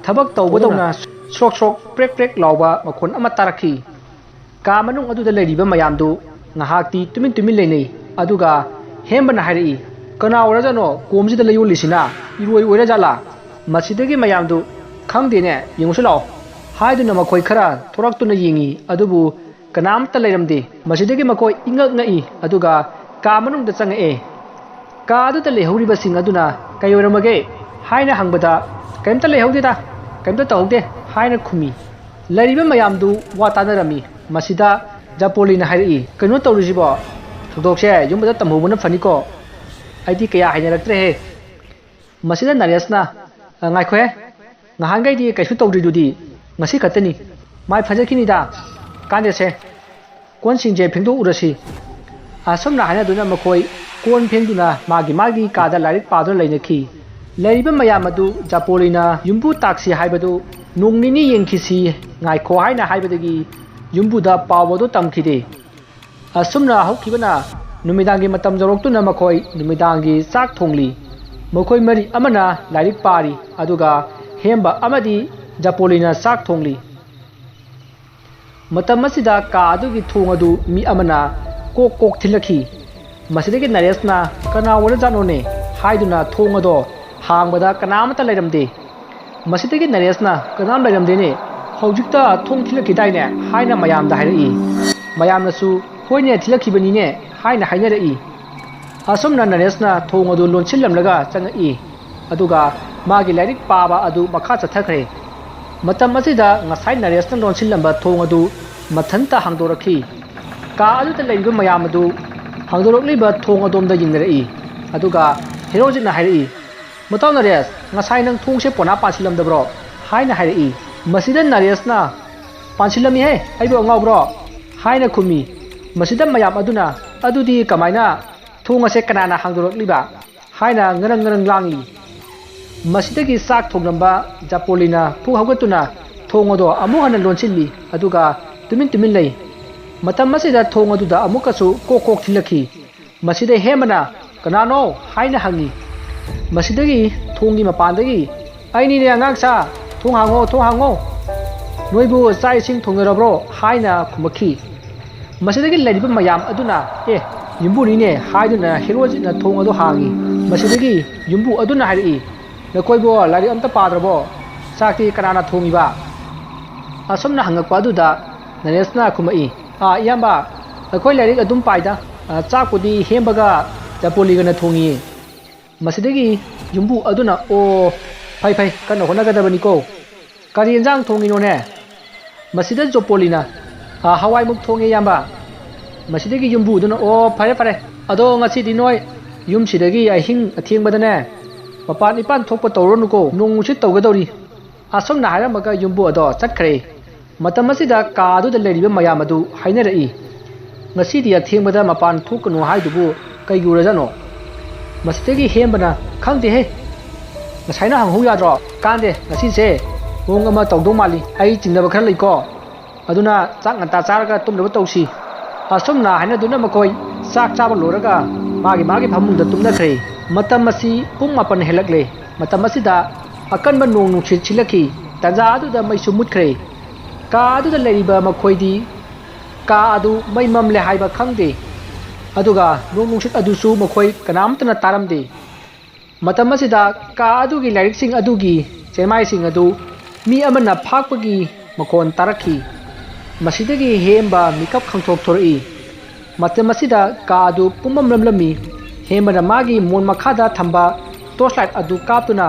ꯊꯕꯛ ꯇꯧꯕꯗꯧꯅ ꯁ꯭ꯔꯣꯛ ꯁ꯭ꯔꯣꯛ ꯄ꯭ꯔꯦꯛ ꯄ꯭ꯔꯦꯛ ꯂꯥꯎꯕ ꯃꯈꯣꯟ ꯑꯃ ꯇꯥꯔꯛꯈꯤ꯫ ꯀꯥ ꯃꯅꯨꯡ ꯑꯗꯨꯗ ꯂꯩꯔꯤꯕ ꯃꯌꯥꯝꯗꯨ ꯉꯥꯏꯍꯥꯛꯇꯤ ꯇꯨꯃꯤꯟ ꯇꯨꯃꯤꯟ ꯂꯩꯅꯩ꯫ ꯑꯗꯨꯒ ꯍꯦꯝꯕꯅ ꯍꯥꯏꯔꯛꯏ, "ꯀꯅꯥ ꯑꯣꯏꯔꯖꯥꯠꯅꯣ ꯀꯣꯝꯁꯤꯗ ꯂꯩꯌꯣꯜꯂꯤꯁꯤꯅ? ꯏꯔꯣꯏ ꯑꯣꯏꯔꯖꯥꯠꯂꯥ?" ꯃꯁꯤꯗꯒꯤ ꯃꯌꯥꯝꯗꯨ, "ꯈꯪꯗꯦꯅꯦ, ꯌꯦꯡꯉꯨꯁꯤ ꯂꯥꯛꯑꯣ" ꯍꯥꯏꯗꯨꯅ ꯃꯈꯣꯏ ꯈꯔ ꯊꯣꯔꯛꯇꯨꯅ ꯌꯦꯡꯉꯤ꯫ ꯑꯗꯨꯕꯨ ꯀꯅꯥꯝꯇ ꯂꯩꯔꯝꯗꯦ꯫ ꯃꯁꯤꯗꯒꯤ ꯃꯈꯣꯏ ꯏꯉꯛ ꯉꯛꯏ, ꯑꯗꯨꯒ ꯀꯥ ꯃꯅꯨꯡꯗ ꯆꯪꯉꯛꯑꯦ꯫ ꯀꯥ ꯑꯗꯨꯗ ꯂꯩꯍꯧꯔꯤꯕꯁꯤꯡ ꯑꯗꯨꯅ, "ꯀꯩ ꯑꯣꯏꯔꯝꯃꯒꯦ?" ꯍꯥꯏꯅ ꯍꯪꯕꯗ, "ꯀꯔꯤꯝꯇ ꯂꯩꯍꯧꯗꯦꯗ, ꯀꯔꯤꯝꯇ ꯇꯧꯍꯧꯗꯦ, ꯍꯥꯏꯅ ꯈꯨꯝꯃꯤ꯫ ꯂꯩꯔꯤꯕ ꯃꯌꯥꯝꯗꯨ ꯋꯥ ꯇꯥꯅꯔꯝꯃꯤ꯫ ꯃꯁꯤꯗ ꯖꯄꯣꯂꯤꯅ ꯍꯥꯏꯔꯛꯏ, "ꯀꯩꯅꯣ ꯇꯧꯔꯤꯁꯤꯕꯣ? ꯊꯧꯗꯣꯛꯁꯦ ꯌꯨꯝꯗ ꯇꯝꯍꯧꯕꯅ ꯐꯅꯤꯀꯣ꯫ ꯑꯩꯗꯤ ꯀꯌꯥ ꯍꯩꯅꯔꯛꯇ꯭ꯔꯦꯍꯦ"꯫ ꯃꯁꯤꯗ ꯅꯔꯦꯁꯅ, "ꯑ, ꯉꯥꯏꯈꯣꯍꯦ, ꯉꯍꯥꯟꯈꯩꯗꯤ ꯀꯩꯁꯨ ꯇꯧꯗ꯭ꯔꯤꯗꯨꯗꯤ, ꯉꯁꯤ ꯈꯛꯇꯅꯤ꯫ ꯃꯥꯏ ꯐꯖꯈꯤꯅꯤꯗ, ꯀꯥꯟꯗꯦꯁꯦ"꯫ ꯀꯣꯟꯁꯤꯡꯁꯦ ꯐꯦꯡꯗꯣꯛꯎꯔꯁꯤ꯫ ꯑꯁꯨꯝꯅ ꯍꯥꯏꯅꯗꯨꯅ ꯃꯈꯣꯏ ꯀꯣꯟ ꯐꯦꯡꯗꯨꯅ ꯃꯥꯒꯤ ꯃꯥꯒꯤ ꯀꯥꯗ ꯂꯥꯏꯔꯤꯛ ꯄꯥꯗꯨꯅ ꯂꯩꯅꯈꯤ꯫ ꯂꯩꯔꯤꯕ ꯃꯌꯥꯝ ꯑꯗꯨ ꯖꯄꯣꯂꯤꯅ ꯌꯨꯝꯕꯨ ꯇꯥꯛꯁꯤ ꯍꯥꯏꯕꯗꯨ ꯅꯣꯡ ꯅꯤꯅꯤ ꯌꯦꯡꯈꯤꯁꯤ, ꯉꯥꯏꯈꯣ ꯍꯥꯏꯅ ꯍꯥꯏꯕꯗꯒꯤ ꯌꯨꯝꯕꯨꯗ ꯄꯥꯎ ꯑꯗꯨ ꯇꯝꯈꯤꯗꯦ꯫ ꯑꯁꯨꯝꯅ ꯍꯧꯈꯤꯕꯅ ꯅꯨꯃꯤꯗꯥꯡꯒꯤ ꯃꯇꯝ ꯌꯧꯔꯛꯇꯨꯅ ꯃꯈꯣꯏ ꯅꯨꯃꯤꯗꯥꯡꯒꯤ ꯆꯥꯛ ꯊꯣꯡꯂꯤ꯫ ꯃꯈꯣꯏ ꯃꯔꯤ ꯑꯃꯅ ꯂꯥꯏꯔꯤꯛ ꯄꯥꯔꯤ, ꯑꯗꯨꯒ ꯍꯦꯝꯕ ꯑꯃꯗꯤ ꯖꯄꯣꯂꯤꯅ ꯆꯥꯛ ꯊꯣꯡꯂꯤ꯫ ꯃꯇꯝ ꯑꯁꯤꯗ ꯀꯥ ꯑꯗꯨꯒꯤ ꯊꯣꯡ ꯑꯗꯨ ꯃꯤ ꯑꯃꯅ ꯀꯣꯛ ꯀꯣꯛ ꯊꯤꯜꯂꯛꯈꯤ꯫ ꯃꯁꯤꯗꯒꯤ ꯅꯔꯦꯁꯅ "ꯀꯅꯥ ꯑꯣꯏꯔꯖꯥꯠꯅꯣꯅꯦ?" ꯍꯥꯏꯗꯨꯅ ꯊꯣꯡ ꯑꯗꯣ ꯍꯥꯡꯕꯗ ꯀꯅꯥ ꯑꯃꯠꯇ ꯂꯩꯔꯝꯗꯦ꯫ ꯃꯁꯤꯗꯒꯤ ꯅꯔꯦꯁꯅ "ꯀꯅꯥꯝ ꯂꯩꯔꯝꯗꯦꯅꯦ, ꯍꯧꯖꯤꯛꯇ ꯊꯣꯡ ꯊꯤꯜꯂꯛꯈꯤꯗꯥꯏꯅꯦ?" ꯍꯥꯏꯅ ꯃꯌꯥꯝꯗ ꯍꯥꯏꯔꯛꯏ꯫ ꯃꯌꯥꯝꯅꯁꯨ "ꯍꯣꯏꯅꯦ, ꯊꯤꯜꯂꯛꯈꯤꯕꯅꯤꯅꯦ" ꯍꯥꯏꯅ ꯍꯥꯏꯅꯔꯛꯏ꯫ ꯑꯁꯨꯝꯅ ꯅꯔꯦꯁꯅ ꯊꯣꯡ ꯑꯗꯨ ꯂꯣꯟꯁꯤꯜꯂꯝꯂꯒ ꯆꯪꯉꯛꯏ꯫ ꯑꯗꯨꯒ ꯃꯥꯒꯤ ꯂꯥꯏꯔꯤꯛ ꯄꯥꯕ ꯑꯗꯨ ꯃꯈꯥ ꯆꯠꯊꯈ꯭ꯔꯦ꯫ ꯃꯇꯝ ꯑꯁꯤꯗ ꯉꯁꯥꯏ ꯅꯔꯦꯁꯅ ꯂꯣꯟꯁꯤꯜꯂꯝꯕ ꯊꯣꯡ ꯑꯗꯨ ꯃꯊꯟꯇ ꯍꯥꯡꯗꯣꯔꯛꯈꯤ꯫ ꯀꯥ ꯑꯗꯨꯗ ꯂꯩꯔꯤꯕ ꯃꯌꯥꯝ ꯑꯗꯨ ꯍꯥꯡꯗꯣꯔꯛꯂꯤꯕ ꯊꯣꯡ ꯑꯗꯣꯝꯗ ꯌꯦꯡꯅꯔꯛꯏ꯫ ꯑꯗꯨꯒ ꯍꯦꯔꯣꯖꯤꯠꯅ ꯍꯥꯏꯔꯛꯏ, "ꯃꯇꯥꯎ ꯅꯔꯦꯁ, ꯉꯁꯥꯏ ꯅꯪ ꯊꯣꯡꯁꯦ ꯄꯣꯅꯥ ꯄꯥꯟꯁꯤꯜꯂꯝꯗꯕ꯭ꯔꯣ?" ꯍꯥꯏꯅ ꯍꯥꯏꯔꯛꯏ꯫ ꯃꯁꯤꯗ ꯅꯔꯦꯁꯅ, "ꯄꯥꯟꯁꯤꯜꯂꯝꯃꯤꯍꯦ, ꯑꯩꯕꯨ ꯑꯉꯥꯎꯕ꯭ꯔꯣ?" ꯍꯥꯏꯅ ꯈꯨꯝꯃꯤ꯫ ꯃꯁꯤꯗ ꯃꯌꯥꯝ ꯑꯗꯨꯅ, "ꯑꯗꯨꯗꯤ ꯀꯃꯥꯏꯅ? ꯊꯣꯡ ꯑꯁꯦ ꯀꯅꯥꯅ ꯍꯥꯡꯗꯣꯔꯛꯂꯤꯕ?" ꯍꯥꯏꯅ ꯉꯔꯪ ꯉꯔꯪ ꯂꯥꯡꯂꯤ꯫ ꯃꯁꯤꯗꯒꯤ ꯆꯥꯛ ꯊꯣꯡꯂꯝꯕ ꯖꯄꯣꯂꯤꯅ ꯐꯨꯛ ꯍꯧꯒꯠꯇꯨꯅ ꯊꯣꯡ ꯑꯗꯣ ꯑꯃꯨꯛ ꯍꯟꯅ ꯂꯣꯟꯁꯤꯜꯂꯤ, ꯑꯗꯨꯒ ꯇꯨꯃꯤꯟ ꯇꯨꯃꯤꯟ ꯂꯩ꯫ ꯃꯇꯝ ꯑꯁꯤꯗ ꯊꯣꯡ ꯑꯗꯨꯗ ꯑꯃꯨꯛꯀꯁꯨ ꯀꯣꯛ ꯀꯣꯛ ꯊꯤꯜꯂꯛꯈꯤ꯫ ꯃꯁꯤꯗ ꯍꯦꯝꯕꯅ, "ꯀꯅꯥꯅꯣ?" ꯍꯥꯏꯅ ꯍꯪꯉꯤ꯫ ꯃꯁꯤꯗꯒꯤ ꯊꯣꯡꯒꯤ ꯃꯄꯥꯟꯗꯒꯤ, "ꯑꯩꯅꯤꯅꯦ ꯑꯉꯥꯡꯁꯥ, ꯊꯣꯡ ꯍꯥꯡꯉꯣ, ꯊꯣꯡ ꯍꯥꯡꯉꯣ꯫ ꯅꯣꯏꯕꯨ ꯆꯥꯛ ꯏꯁꯤꯡ ꯊꯣꯡꯅꯔꯕ꯭ꯔꯣ?" ꯍꯥꯏꯅ ꯈꯨꯝꯃꯛꯈꯤ꯫ ꯃꯁꯤꯗꯒꯤ ꯂꯩꯔꯤꯕ ꯃꯌꯥꯝ ꯑꯗꯨꯅ, "ꯑꯦ, ꯌꯨꯝꯕꯨꯅꯤꯅꯦ" ꯍꯥꯏꯗꯨꯅ ꯍꯦꯔꯣꯖꯤꯠꯅ ꯊꯣꯡ ꯑꯗꯨ ꯍꯥꯡꯉꯤ꯫ ꯃꯁꯤꯗꯒꯤ ꯌꯨꯝꯕꯨ ꯑꯗꯨꯅ ꯍꯥꯏꯔꯛꯏ, "ꯅꯈꯣꯏꯕꯨ ꯂꯥꯏꯔꯤꯛ ꯑꯝꯇ ꯄꯥꯗ꯭ꯔꯕꯣ? ꯆꯥꯛꯇꯤ ꯀꯅꯥꯅ ꯊꯣꯡꯉꯤꯕ?" ꯑꯁꯨꯝꯅ ꯍꯪꯉꯛꯄ ꯑꯗꯨꯗ ꯅꯔꯦꯁꯅ ꯈꯨꯝꯃꯛꯏ, "ꯑꯥ, ꯏꯌꯥꯝꯕ, ꯑꯩꯈꯣꯏ ꯂꯥꯏꯔꯤꯛ ꯑꯗꯨꯝ ꯄꯥꯏꯗ꯫ ꯑ, ꯆꯥꯛꯄꯨꯗꯤ ꯍꯦꯝꯕꯒ ꯖꯄꯣꯂꯤꯒꯅ ꯊꯣꯡꯉꯤꯌꯦ"꯫ ꯃꯁꯤꯗꯒꯤ ꯌꯨꯝꯕꯨ ꯑꯗꯨꯅ, "ꯑꯣ, ꯐꯩ ꯐꯩ, ꯀꯟꯅ ꯍꯣꯠꯅꯒꯗꯕꯅꯤꯀꯣ"꯫ "ꯀꯔꯤ ꯌꯦꯟꯖꯥꯡ ꯊꯣꯡꯉꯤꯅꯣꯅꯦ?" ꯃꯁꯤꯗ ꯖꯣꯄꯣꯂꯤꯅ, "ꯑ, ꯍꯋꯥꯏꯃꯨꯛ ꯊꯣꯡꯉꯦ, ꯏꯌꯥꯝꯕ"꯫ ꯃꯁꯤꯗꯒꯤ ꯌꯨꯝꯕꯨꯗꯨꯅ, "ꯑꯣ, ꯐꯔꯦ, ꯐꯔꯦ꯫ ꯑꯗꯣ ꯉꯁꯤꯗꯤ ꯅꯣꯏ ꯌꯨꯝꯁꯤꯗꯒꯤ ꯑꯍꯤꯡ ꯑꯊꯦꯡꯕꯗꯅꯦ ꯃꯄꯥꯟ ꯏꯄꯥꯟ ꯊꯣꯛꯄ ꯇꯧꯔꯨꯔꯅꯨꯀꯣ, ꯅꯣꯡ ꯅꯨꯡꯁꯤꯠ ꯇꯧꯒꯗꯧꯔꯤ"꯫ ꯑꯁꯨꯝꯅ ꯍꯥꯏꯔꯝꯃꯒ ꯌꯨꯝꯕꯨ ꯑꯗꯣ ꯆꯠꯈ꯭ꯔꯦ꯫ ꯃꯇꯝ ꯑꯁꯤꯗ ꯀꯥ ꯑꯗꯨꯗ ꯂꯩꯔꯤꯕ ꯃꯌꯥꯝ ꯑꯗꯨ ꯍꯥꯏꯅꯔꯛꯏ, "ꯉꯁꯤꯗꯤ ꯑꯊꯦꯡꯕꯗ ꯃꯄꯥꯟ ꯊꯣꯛꯀꯅꯨ ꯍꯥꯏꯗꯨꯕꯨ ꯀꯩꯒꯤ ꯑꯣꯏꯔꯖꯥꯠꯅꯣ?" ꯃꯁꯤꯗꯒꯤ ꯍꯦꯝꯕꯅ, "ꯈꯪꯗꯦꯍꯦ, ꯉꯁꯥꯏꯅ ꯍꯪꯍꯧ ꯌꯥꯗ꯭ꯔꯣ? ꯀꯥꯟꯗꯦ, ꯉꯁꯤꯁꯦ ꯃꯑꯣꯡ ꯑꯃ ꯇꯧꯗꯧ ꯃꯥꯜꯂꯤ꯫ ꯑꯩ ꯆꯤꯡꯅꯕ ꯈꯔ ꯂꯩꯀꯣ꯫ ꯑꯗꯨꯅ ꯆꯥꯛ ꯉꯟꯇꯥ ꯆꯥꯔꯒ ꯇꯨꯝꯅꯕ ꯇꯧꯁꯤ"꯫ ꯑꯁꯨꯝꯅ ꯍꯥꯏꯅꯗꯨꯅ ꯃꯈꯣꯏ ꯆꯥꯛ ꯆꯥꯕ ꯂꯣꯏꯔꯒ ꯃꯥꯒꯤ ꯃꯥꯒꯤ ꯐꯃꯨꯡꯗ ꯇꯨꯝꯅꯈ꯭ꯔꯦ꯫ ꯃꯇꯝ ꯑꯁꯤ ꯄꯨꯡ ꯃꯥꯄꯟ ꯍꯦꯜꯂꯛꯂꯦ꯫ ꯃꯇꯝ ꯑꯁꯤꯗ ꯑꯀꯟꯕ ꯅꯣꯡ ꯅꯨꯡꯁꯤꯠ ꯁꯤꯠꯂꯛꯈꯤ꯫ ꯇꯥꯟꯖꯥ ꯑꯗꯨꯗ ꯃꯩꯁꯨ ꯃꯨꯠꯈ꯭ꯔꯦ꯫ ꯀꯥ ꯑꯗꯨꯗ ꯂꯩꯔꯤꯕ ꯃꯈꯣꯏꯗꯤ ꯀꯥ ꯑꯗꯨ ꯃꯩ ꯃꯝꯂꯦ ꯍꯥꯏꯕ ꯈꯪꯗꯦ꯫ ꯑꯗꯨꯒ ꯅꯣꯡ ꯅꯨꯡꯁꯤꯠ ꯑꯗꯨꯁꯨ ꯃꯈꯣꯏ ꯀꯅꯥꯝꯇꯅ ꯇꯥꯔꯝꯗꯦ꯫ ꯃꯇꯝ ꯑꯁꯤꯗ ꯀꯥ ꯑꯗꯨꯒꯤ ꯂꯥꯏꯔꯤꯛꯁꯤꯡ ꯑꯗꯨꯒꯤ ꯆꯦꯃꯥꯏꯁꯤꯡ ꯑꯗꯨ ꯃꯤ ꯑꯃꯅ ꯐꯥꯛꯄꯒꯤ ꯃꯈꯣꯟ ꯇꯥꯔꯛꯈꯤ꯫ ꯃꯁꯤꯗꯒꯤ ꯍꯦꯝꯕ ꯃꯤꯀꯞ ꯈꯪꯊꯣꯛ ꯊꯣꯔꯛꯏ꯫ ꯃꯇꯝ ꯑꯁꯤꯗ ꯀꯥ ꯑꯗꯨ ꯄꯨꯝꯃꯝ ꯃꯝꯂꯝꯃꯤ꯫ ꯍꯦꯝꯕꯅ ꯃꯥꯒꯤ ꯃꯣꯟ ꯃꯈꯥꯗ ꯊꯝꯕ ꯇꯣꯔꯆ ꯂꯥꯏꯠ ꯑꯗꯨ ꯀꯥꯞꯇꯨꯅ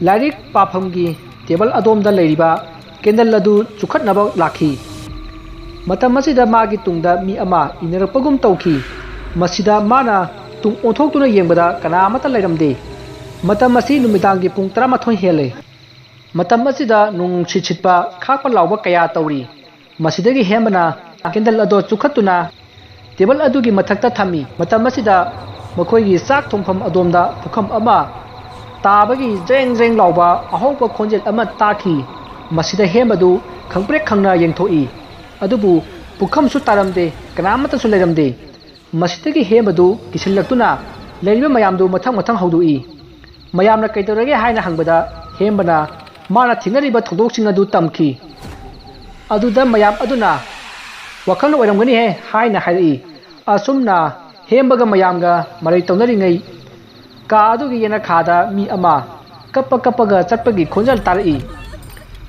ꯂꯥꯏꯔꯤꯛ ꯄꯥꯐꯝꯒꯤ ꯇꯦꯕꯜ ꯑꯗꯣꯝꯗ ꯂꯩꯔꯤꯕ ꯀꯦꯟꯗꯜ ꯑꯗꯨ ꯆꯨꯈꯠꯅꯕ ꯂꯥꯛꯈꯤ꯫ ꯃꯇꯝ ꯑꯁꯤꯗ ꯃꯥꯒꯤ ꯇꯨꯡꯗ ꯃꯤ ꯑꯃ ꯏꯟꯅꯔꯛꯄꯒꯨꯝ ꯇꯧꯈꯤ꯫ ꯃꯁꯤꯗ ꯃꯥꯅ ꯇꯨꯡ ꯑꯣꯟꯊꯣꯛꯇꯨꯅ ꯌꯦꯡꯕꯗ ꯀꯅꯥ ꯑꯃꯠꯇ ꯂꯩꯔꯝꯗꯦ꯫ ꯃꯇꯝ ꯑꯁꯤ ꯅꯨꯃꯤꯗꯥꯡꯒꯤ ꯄꯨꯡ ꯇꯔꯥꯃꯥꯊꯣꯏ ꯍꯦꯜꯂꯦ꯫ ꯃꯇꯝ ꯑꯁꯤꯗ ꯅꯣꯡ ꯅꯨꯡꯁꯤꯠ ꯁꯤꯠꯄ, ꯈꯥꯛꯄ ꯂꯥꯎꯕ ꯀꯌꯥ ꯇꯧꯔꯤ꯫ ꯃꯁꯤꯗꯒꯤ ꯍꯦꯝꯕꯅ ꯀꯦꯟꯗꯜ ꯑꯗꯣ ꯆꯨꯈꯠꯇꯨꯅ ꯇꯦꯕꯜ ꯑꯗꯨꯒꯤ ꯃꯊꯛꯇ ꯊꯝꯃꯤ꯫ ꯃꯇꯝ ꯑꯁꯤꯗ ꯃꯈꯣꯏꯒꯤ ꯆꯥꯛ ꯊꯣꯡꯐꯝ ꯑꯗꯣꯝꯗ ꯄꯨꯈꯝ ꯑꯃ ꯇꯥꯕꯒꯤ ꯖ꯭ꯔꯦꯡ ꯖ꯭ꯔꯦꯡ ꯂꯥꯎꯕ ꯑꯍꯧꯕ ꯈꯣꯟꯖꯦꯜ ꯑꯃ ꯇꯥꯈꯤ꯫ ꯃꯁꯤꯗ ꯍꯦꯝꯕꯗꯨ ꯈꯪꯄ꯭ꯔꯦꯛ ꯈꯪꯅ ꯌꯦꯡꯊꯣꯛꯏ꯫ ꯑꯗꯨꯕꯨ ꯄꯨꯈꯝꯁꯨ ꯇꯥꯔꯝꯗꯦ, ꯀꯅꯥꯃꯠꯇꯁꯨ ꯂꯩꯔꯝꯗꯦ꯫ ꯃꯁꯤꯗꯒꯤ ꯍꯦꯝꯕꯗꯨ ꯀꯤꯁꯤꯜꯂꯛꯇꯨꯅ ꯂꯩꯔꯤꯕ ꯃꯌꯥꯝꯗꯨ ꯃꯊꯪ ꯃꯊꯪ ꯍꯧꯗꯣꯛꯏ꯫ ꯃꯌꯥꯝꯅ ꯀꯩꯗꯧꯔꯒꯦ ꯍꯥꯏꯅ ꯍꯪꯕꯗ ꯍꯦꯝꯕꯅ ꯃꯥꯅ ꯊꯦꯡꯅꯔꯤꯕ ꯊꯧꯗꯣꯛꯁꯤꯡ ꯑꯗꯨ ꯇꯝꯈꯤ꯫ ꯑꯗꯨꯗ ꯃꯌꯥꯝ ꯑꯗꯨꯅ "ꯋꯥꯈꯜꯅ ꯑꯣꯏꯔꯝꯒꯅꯤꯍꯦ" ꯍꯥꯏꯅ ꯍꯥꯏꯔꯛꯏ꯫ ꯑꯁꯨꯝꯅ ꯍꯦꯝꯕꯒ ꯃꯌꯥꯝꯒ ꯃꯔꯩ ꯇꯧꯅꯔꯤꯉꯩ ꯀꯥ ꯑꯗꯨꯒꯤ ꯌꯦꯅꯈꯥꯗ ꯃꯤ ꯑꯃ ꯀꯞꯄ ꯀꯞꯄꯒ ꯆꯠꯄꯒꯤ ꯈꯣꯟꯖꯦꯜ ꯇꯥꯔꯛꯏ꯫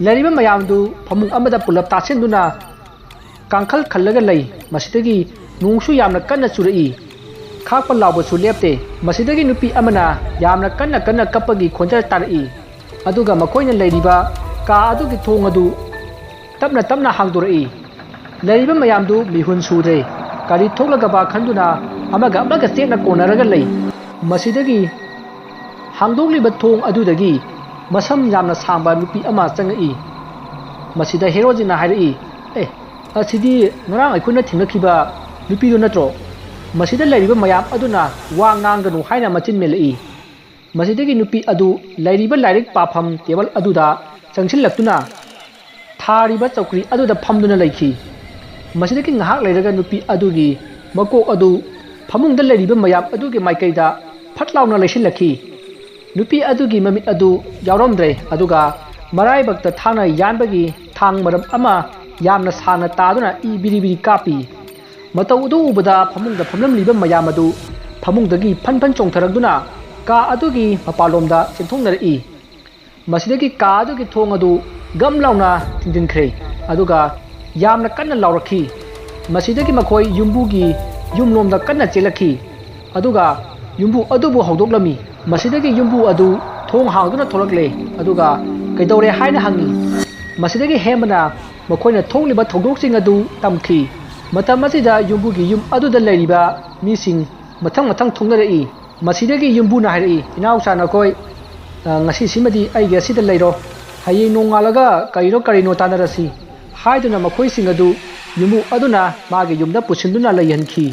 ꯂꯩꯔꯤꯕ ꯃꯌꯥꯝꯗꯨ ꯐꯃꯨꯡ ꯑꯃꯗ ꯄꯨꯂꯞ ꯇꯥꯁꯤꯟꯗꯨꯅ ꯀꯥꯡꯈꯜ ꯈꯜꯂꯒ ꯂꯩ꯫ ꯃꯁꯤꯗꯒꯤ ꯅꯣꯡꯁꯨ ꯌꯥꯝꯅ ꯀꯟꯅ ꯆꯨꯔꯛꯏ꯫ ꯈꯥꯛꯄ ꯂꯥꯎꯕꯁꯨ ꯂꯦꯞꯇꯦ꯫ ꯃꯁꯤꯗꯒꯤ ꯅꯨꯄꯤ ꯑꯃꯅ ꯌꯥꯝꯅ ꯀꯟꯅ ꯀꯟꯅ ꯀꯞꯄꯒꯤ ꯈꯣꯟꯖꯦꯜ ꯇꯥꯔꯛꯏ꯫ ꯑꯗꯨꯒ ꯃꯈꯣꯏꯅ ꯂꯩꯔꯤꯕ ꯀꯥ ꯑꯗꯨꯒꯤ ꯊꯣꯡ ꯑꯗꯨ ꯇꯞꯅ ꯇꯞꯅ ꯍꯥꯡꯗꯣꯔꯛꯏ꯫ ꯂꯩꯔꯤꯕ ꯃꯌꯥꯝꯗꯨ ꯃꯤꯍꯨꯟ ꯁꯨꯗ꯭ꯔꯦ꯫ ꯀꯔꯤ ꯊꯣꯛꯂꯒꯕ ꯈꯟꯗꯨꯅ ꯑꯃꯒ ꯑꯃꯒ ꯆꯦꯠꯅ ꯀꯣꯟꯅꯔꯒ ꯂꯩ꯫ ꯃꯁꯤꯗꯒꯤ ꯍꯥꯡꯗꯣꯛꯂꯤꯕ ꯊꯣꯡ ꯑꯗꯨꯗꯒꯤ ꯃꯁꯝ ꯌꯥꯝꯅ ꯁꯥꯡꯕ ꯅꯨꯄꯤ ꯑꯃ ꯆꯪꯉꯛꯏ꯫ ꯃꯁꯤꯗ ꯍꯦꯔꯣꯖꯤꯅ ꯍꯥꯏꯔꯛꯏ, "ꯑꯦ, ꯑꯁꯤꯗꯤ ꯉꯔꯥꯡ ꯑꯩꯈꯣꯏꯅ ꯊꯦꯡꯅꯈꯤꯕ ꯅꯨꯄꯤꯗꯨ ꯅꯠꯇ꯭ꯔꯣ?" ꯃꯁꯤꯗ ꯂꯩꯔꯤꯕ ꯃꯌꯥꯝ ꯑꯗꯨꯅ ꯋꯥ ꯉꯥꯡꯒꯅꯨ ꯍꯥꯏꯅ ꯃꯆꯤꯟ ꯃꯦꯜꯂꯛꯏ꯫ ꯃꯁꯤꯗꯒꯤ ꯅꯨꯄꯤ ꯑꯗꯨ ꯂꯩꯔꯤꯕ ꯂꯥꯏꯔꯤꯛ ꯄꯥꯐꯝ ꯇꯦꯕꯜ ꯑꯗꯨꯗ ꯆꯪꯁꯤꯜꯂꯛꯇꯨꯅ ꯊꯥꯔꯤꯕ ꯆꯧꯀ꯭ꯔꯤ ꯑꯗꯨꯗ ꯐꯝꯗꯨꯅ ꯂꯩꯈꯤ꯫ ꯃꯁꯤꯗꯒꯤ ꯉꯥꯏꯍꯥꯛ ꯂꯩꯔꯒ ꯅꯨꯄꯤ ꯑꯗꯨꯒꯤ ꯃꯀꯣꯛ ꯑꯗꯨ ꯐꯃꯨꯡꯗ ꯂꯩꯔꯤꯕ ꯃꯌꯥꯝ ꯑꯗꯨꯒꯤ ꯃꯥꯏꯀꯩꯗ ꯐꯠ ꯂꯥꯎꯅ ꯂꯩꯁꯤꯜꯂꯛꯈꯤ꯫ ꯅꯨꯄꯤ ꯑꯗꯨꯒꯤ ꯃꯃꯤꯠ ꯑꯗꯨ ꯌꯥꯎꯔꯝꯗ꯭ꯔꯦ, ꯑꯗꯨꯒ ꯃꯔꯥꯏꯕꯛꯇ ꯊꯥꯡꯅ ꯌꯥꯟꯕꯒꯤ ꯊꯥꯡ ꯃꯔꯝ ꯑꯃ ꯌꯥꯝꯅ ꯁꯥꯡꯅ ꯇꯥꯗꯨꯅ ꯏ ꯕꯤꯔꯤ ꯕꯤꯔꯤ ꯀꯥꯞꯄꯤ꯫ ꯃꯇꯧ ꯑꯗꯨ ꯎꯕꯗ ꯐꯃꯨꯡꯗ ꯐꯝꯂꯝꯂꯤꯕ ꯃꯌꯥꯝ ꯑꯗꯨ ꯐꯃꯨꯡꯗꯒꯤ ꯐꯟ ꯐꯟ ꯆꯣꯡꯊꯔꯛꯇꯨꯅ ꯀꯥ ꯑꯗꯨꯒꯤ ꯃꯄꯥꯟꯂꯣꯝꯗ ꯆꯦꯟꯊꯣꯛꯅꯔꯛꯏ꯫ ꯃꯁꯤꯗꯒꯤ ꯀꯥ ꯑꯗꯨꯒꯤ ꯊꯣꯡ ꯑꯗꯨ ꯒꯝ ꯂꯥꯎꯅ ꯊꯤꯡꯖꯤꯟꯈ꯭ꯔꯦ, ꯑꯗꯨꯒ ꯌꯥꯝꯅ ꯀꯟꯅ ꯂꯥꯎꯔꯛꯈꯤ꯫ ꯃꯁꯤꯗꯒꯤ ꯃꯈꯣꯏ ꯌꯨꯝꯕꯨꯒꯤ ꯌꯨꯝꯂꯣꯝꯗ ꯀꯟꯅ ꯆꯦꯜꯂꯛꯈꯤ, ꯑꯗꯨꯒ ꯌꯨꯝꯕꯨ ꯑꯗꯨꯕꯨ ꯍꯧꯗꯣꯛꯂꯝꯃꯤ꯫ ꯃꯁꯤꯗꯒꯤ ꯌꯨꯝꯕꯨ ꯑꯗꯨ ꯊꯣꯡ ꯍꯥꯡꯗꯨꯅ ꯊꯣꯛꯂꯛꯂꯦ, ꯑꯗꯨꯒ "ꯀꯩꯗꯧꯔꯦ?" ꯍꯥꯏꯅ ꯍꯪꯉꯤ꯫ ꯃꯁꯤꯗꯒꯤ ꯍꯦꯟꯕꯅ ꯃꯈꯣꯏꯅ ꯊꯣꯛꯂꯤꯕ ꯊꯧꯗꯣꯛꯁꯤꯡ ꯑꯗꯨ ꯇꯝꯈꯤ꯫ ꯃꯇꯝ ꯑꯁꯤꯗ ꯌꯨꯝꯕꯨꯒꯤ ꯌꯨꯝ ꯑꯗꯨꯗ ꯂꯩꯔꯤꯕ ꯃꯤꯁꯤꯡ ꯃꯊꯪ ꯃꯊꯪ ꯊꯣꯛꯅꯔꯛꯏ꯫ ꯃꯁꯤꯗꯒꯤ ꯌꯨꯝꯕꯨꯅ ꯍꯥꯏꯔꯛꯏ, "ꯏꯅꯥꯎꯆꯥ, ꯅꯈꯣꯏ, ꯑ, ꯉꯁꯤꯁꯤꯃꯗꯤ ꯑꯩꯒꯤ ꯑꯁꯤꯗ ꯂꯩꯔꯣ꯫ ꯍꯌꯦꯡ ꯅꯣꯡꯉꯥꯜꯂꯒ ꯀꯔꯤꯅꯣ ꯀꯔꯤꯅꯣ ꯇꯥꯟꯅꯔꯁꯤ" ꯍꯥꯏꯗꯨꯅ ꯃꯈꯣꯏꯁꯤꯡ ꯑꯗꯨ ꯌꯨꯝꯕꯨ ꯑꯗꯨꯅ ꯃꯥꯒꯤ ꯌꯨꯝꯗ ꯄꯨꯁꯤꯟꯗꯨꯅ ꯂꯩꯍꯟꯈꯤ꯫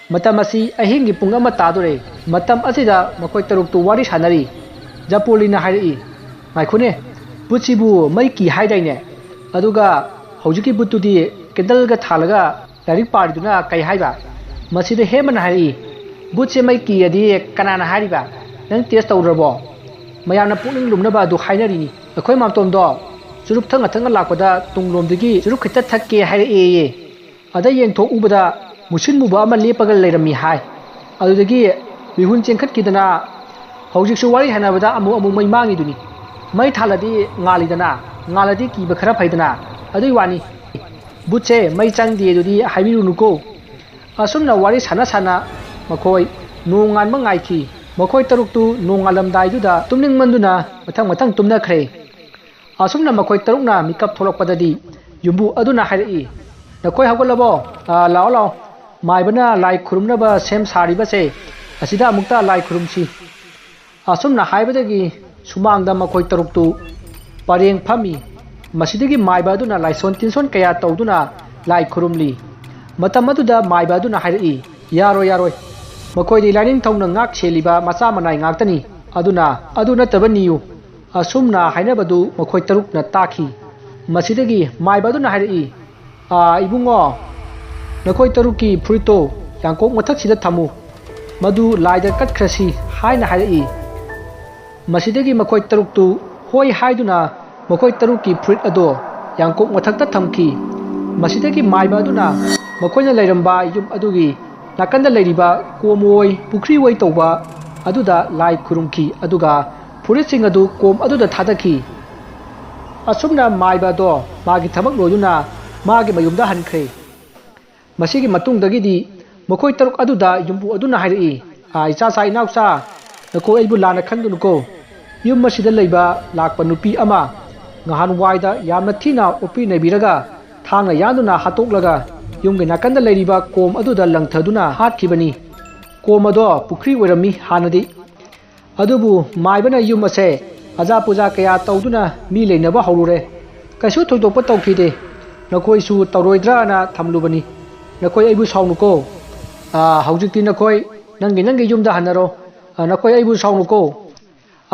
ꯃꯇꯝ ꯑꯁꯤ ꯑꯍꯤꯡꯒꯤ ꯄꯨꯡ ꯑꯃ ꯇꯥꯗꯣꯔꯦ꯫ ꯃꯇꯝ ꯑꯁꯤꯗ ꯃꯈꯣꯏ ꯇꯔꯨꯛꯇꯨ ꯋꯥꯔꯤ ꯁꯥꯟꯅꯔꯤ꯫ ꯖꯄꯣꯂꯤꯅ ꯍꯥꯏꯔꯛꯏ, "ꯉꯥꯏꯈꯣꯅꯦ, ꯕꯨꯠꯁꯤꯕꯨ ꯃꯩ ꯀꯤ ꯍꯥꯏꯗꯥꯏꯅꯦ? ꯑꯗꯨꯒ ꯍꯧꯖꯤꯛꯀꯤ ꯕꯨꯠꯇꯨꯗꯤ ꯀꯦꯟꯗꯜꯒ ꯊꯥꯜꯂꯒ ꯂꯥꯏꯔꯤꯛ ꯄꯥꯔꯤꯗꯨꯅ ꯀꯩ ꯍꯥꯏꯕ?" ꯃꯁꯤꯗ ꯍꯦꯃꯟ ꯍꯥꯏꯔꯛꯏ, "ꯕꯨꯠꯁꯦ ꯃꯩ ꯀꯤ ꯑꯗꯤ ꯀꯅꯥꯅ ꯍꯥꯏꯔꯤꯕ? ꯅꯪ ꯇꯦꯁ ꯇꯧꯔꯕꯣ? ꯃꯌꯥꯝꯅ ꯄꯨꯛꯅꯤꯡ ꯂꯨꯝꯅꯕ ꯑꯗꯨ ꯍꯥꯏꯅꯔꯤꯅꯤ꯫ ꯑꯩꯈꯣꯏ ꯃꯥꯝꯇꯣꯝꯗꯣ ꯆꯨꯔꯨꯞ ꯊꯛꯅ ꯊꯛꯅ ꯂꯥꯛꯄꯗ ꯇꯨꯡꯂꯣꯝꯗꯒꯤ ꯆꯨꯔꯨꯞ ꯈꯤꯇ ꯊꯛꯀꯦ ꯍꯥꯏꯔꯛꯑꯦꯌꯦ꯫ ꯑꯗ ꯌꯦꯡꯊꯣꯛꯎꯕꯗ ꯃꯨꯁꯤꯟ ꯃꯨꯕ ꯑꯃ ꯂꯦꯞꯄꯒ ꯂꯩꯔꯝꯃꯤ ꯍꯥꯏ꯫ ꯑꯗꯨꯗꯒꯤ ꯃꯤꯍꯨꯟ ꯆꯦꯟꯈꯠꯈꯤꯗꯅ ꯍꯧꯖꯤꯛꯁꯨ ꯋꯥꯔꯤ ꯁꯥꯟꯅꯕꯗ ꯑꯃꯨꯛ ꯑꯃꯨꯛ ꯃꯩ ꯃꯥꯡꯉꯤꯗꯨꯅꯤ꯫ ꯃꯩ ꯊꯥꯜꯂꯗꯤ ꯉꯥꯜꯂꯤꯗꯅ, ꯉꯥꯜꯂꯗꯤ ꯀꯤꯕ ꯈꯔ ꯐꯩꯗꯅ, ꯑꯗꯨꯏ ꯋꯥꯅꯤ꯫ ꯕꯨꯠꯁꯦ ꯃꯩ ꯆꯪꯗꯦ ꯑꯗꯨꯗꯤ ꯍꯥꯏꯕꯤꯔꯨꯅꯨꯀꯣ꯫" ꯑꯁꯨꯝꯅ ꯋꯥꯔꯤ ꯁꯥꯟꯅ ꯁꯥꯟꯅ ꯃꯈꯣꯏ ꯅꯣꯡꯉꯥꯟꯕ ꯉꯥꯏꯈꯤ꯫ ꯃꯈꯣꯏ ꯇꯔꯨꯛꯇꯨ ꯅꯣꯡꯉꯥꯜꯂꯝꯗꯥꯏꯗꯨꯗ ꯇꯨꯝꯅꯤꯡꯃꯟꯗꯨꯅ ꯃꯊꯪ ꯃꯊꯪ ꯇꯨꯝꯅꯈ꯭ꯔꯦ꯫ ꯑꯁꯨꯝꯅ ꯃꯈꯣꯏ ꯇꯔꯨꯛꯅ ꯃꯤꯀꯞ ꯊꯣꯛꯂꯛꯄꯗꯗꯤ ꯌꯨꯝꯕꯨ ꯑꯗꯨꯅ ꯍꯥꯏꯔꯛꯏ, "ꯅꯈꯣꯏ ꯍꯧꯒꯠꯂꯕꯣ? ꯑꯥ, ꯂꯥꯛꯑꯣ, ꯂꯥꯛꯑꯣ꯫ ꯃꯥꯏꯕꯅ ꯂꯥꯏ ꯈꯨꯔꯨꯝꯅꯕ ꯁꯦꯝ ꯁꯥꯔꯤꯕꯁꯦ, ꯑꯁꯤꯗ ꯑꯃꯨꯛꯇ ꯂꯥꯏ ꯈꯨꯔꯨꯝꯁꯤ꯫" ꯑꯁꯨꯝꯅ ꯍꯥꯏꯕꯗꯒꯤ ꯁꯨꯃꯥꯡꯗ ꯃꯈꯣꯏ ꯇꯔꯨꯛꯇꯨ ꯄꯔꯦꯡ ꯐꯝꯃꯤ꯫ ꯃꯁꯤꯗꯒꯤ ꯃꯥꯏꯕ ꯑꯗꯨꯅ ꯂꯥꯏꯁꯣꯟ ꯇꯤꯟꯁꯣꯟ ꯀꯌꯥ ꯇꯧꯗꯨꯅ ꯂꯥꯏ ꯈꯨꯔꯨꯝꯂꯤ꯫ ꯃꯇꯝ ꯑꯗꯨꯗ ꯃꯥꯏꯕ ꯑꯗꯨꯅ ꯍꯥꯏꯔꯛꯏ, "ꯌꯥꯔꯣꯏ, ꯌꯥꯔꯣꯏ꯫ ꯃꯈꯣꯏꯗꯤ ꯂꯥꯏꯅꯤꯡꯊꯧꯅ ꯉꯥꯛ ꯁꯦꯜꯂꯤꯕ ꯃꯆꯥ ꯃꯅꯥꯏ ꯉꯥꯛꯇꯅꯤ꯫ ꯑꯗꯨꯅ ꯑꯗꯨ ꯅꯠꯇꯕ ꯅꯤꯌꯨ꯫" ꯑꯁꯨꯝꯅ ꯍꯥꯏꯅꯕꯗꯨ ꯃꯈꯣꯏ ꯇꯔꯨꯛꯅ ꯇꯥꯈꯤ꯫ ꯃꯁꯤꯗꯒꯤ ꯃꯥꯏꯕ ꯑꯗꯨꯅ ꯍꯥꯏꯔꯛꯏ, "ꯑꯥ, ꯏꯕꯨꯡꯉꯣ, ꯅꯈꯣꯏ ꯇꯔꯨꯛꯀꯤ ꯐꯨꯔꯤꯠꯇꯣ ꯌꯥꯡꯀꯣꯛ ꯃꯊꯛꯁꯤꯗ ꯊꯝꯃꯨ꯫ ꯃꯗꯨ ꯂꯥꯏꯗ ꯀꯠꯈ꯭ꯔꯁꯤ" ꯍꯥꯏꯅ ꯍꯥꯏꯔꯛꯏ꯫ ꯃꯁꯤꯗꯒꯤ ꯃꯈꯣꯏ ꯇꯔꯨꯛꯇꯨ ꯍꯣꯏ ꯍꯥꯏꯗꯨꯅ ꯃꯈꯣꯏ ꯇꯔꯨꯛꯀꯤ ꯐꯨꯔꯤꯠ ꯑꯗꯣ ꯌꯥꯡꯀꯣꯛ ꯃꯊꯛꯇ ꯊꯝꯈꯤ꯫ ꯃꯁꯤꯗꯒꯤ ꯃꯥꯏꯕ ꯑꯗꯨꯅ ꯃꯈꯣꯏꯅ ꯂꯩꯔꯝꯕ ꯌꯨꯝ ꯑꯗꯨꯒꯤ ꯅꯥꯀꯟꯗ ꯂꯩꯔꯤꯕ ꯀꯣꯝ ꯑꯣꯏ, ꯄꯨꯈ꯭ꯔꯤ ꯑꯣꯏ ꯇꯧꯕ ꯑꯗꯨꯗ ꯂꯥꯏ ꯈꯨꯔꯨꯝꯈꯤ, ꯑꯗꯨꯒ ꯐꯨꯔꯤꯠꯁꯤꯡ ꯑꯗꯨ ꯀꯣꯝ ꯑꯗꯨꯗ ꯊꯥꯗꯈꯤ꯫ ꯑꯁꯨꯝꯅ ꯃꯥꯏꯕ ꯑꯗꯣ ꯃꯥꯒꯤ ꯊꯕꯛ ꯂꯣꯏꯗꯨꯅ ꯃꯥꯒꯤ ꯃꯌꯨꯝꯗ ꯍꯟꯈ꯭ꯔꯦ꯫ ꯃꯁꯤꯒꯤ ꯃꯇꯨꯡꯗꯒꯤꯗꯤ ꯃꯈꯣꯏ ꯇꯔꯨꯛ ꯑꯗꯨꯗ ꯌꯨꯝꯕꯨ ꯑꯗꯨꯅ ꯍꯥꯏꯔꯛꯏ, "ꯑꯥ, ꯏꯆꯥꯁꯥ, ꯏꯅꯥꯎꯆꯥ, ꯅꯈꯣꯏ ꯑꯩꯕꯨ ꯂꯥꯟꯅ ꯈꯟꯒꯅꯨꯀꯣ꯫ ꯌꯨꯝ ꯑꯁꯤꯗ ꯂꯩꯕ ꯂꯥꯛꯄ ꯅꯨꯄꯤ ꯑꯃ ꯉꯍꯥꯟꯋꯥꯏꯗ ꯌꯥꯝꯅ ꯊꯤꯅ ꯑꯣꯠꯄꯤ ꯅꯩꯕꯤꯔꯒ ꯊꯥꯡꯅ ꯌꯥꯟꯗꯨꯅ ꯍꯥꯠꯇꯣꯛꯂꯒ ꯌꯨꯝꯒꯤ ꯅꯥꯀꯟꯗ ꯂꯩꯔꯤꯕ ꯀꯣꯝ ꯑꯗꯨꯗ ꯂꯪꯊꯗꯨꯅ ꯍꯥꯠꯈꯤꯕꯅꯤ꯫ ꯀꯣꯝ ꯑꯗꯣ ꯄꯨꯈ꯭ꯔꯤ ꯑꯣꯏꯔꯝꯃꯤ ꯍꯥꯟꯅꯗꯤ꯫ ꯑꯗꯨꯕꯨ ꯃꯥꯏꯕꯅ ꯌꯨꯝ ꯑꯁꯦ ꯑꯖꯥ ꯄꯨꯖꯥ ꯀꯌꯥ ꯇꯧꯗꯨꯅ ꯃꯤ ꯂꯩꯅꯕ ꯍꯧꯔꯨꯔꯦ꯫ ꯀꯩꯁꯨ ꯊꯣꯏꯗꯣꯛꯄ ꯇꯧꯈꯤꯗꯦ꯫ ꯅꯈꯣꯏꯁꯨ ꯇꯧꯔꯣꯏꯗ꯭ꯔꯥꯅ ꯊꯝꯂꯨꯕꯅꯤ꯫ ꯅꯈꯣꯏ ꯑꯩꯕꯨ ꯁꯥꯎꯅꯨꯀꯣ꯫ ꯑꯥ, ꯍꯧꯖꯤꯛꯇꯤ ꯅꯈꯣꯏ ꯅꯪꯒꯤ ꯅꯪꯒꯤ ꯌꯨꯝꯗ ꯍꯟꯅꯔꯣ꯫ ꯑꯥ, ꯅꯈꯣꯏ ꯑꯩꯕꯨ ꯁꯥꯎꯅꯨꯀꯣ꯫"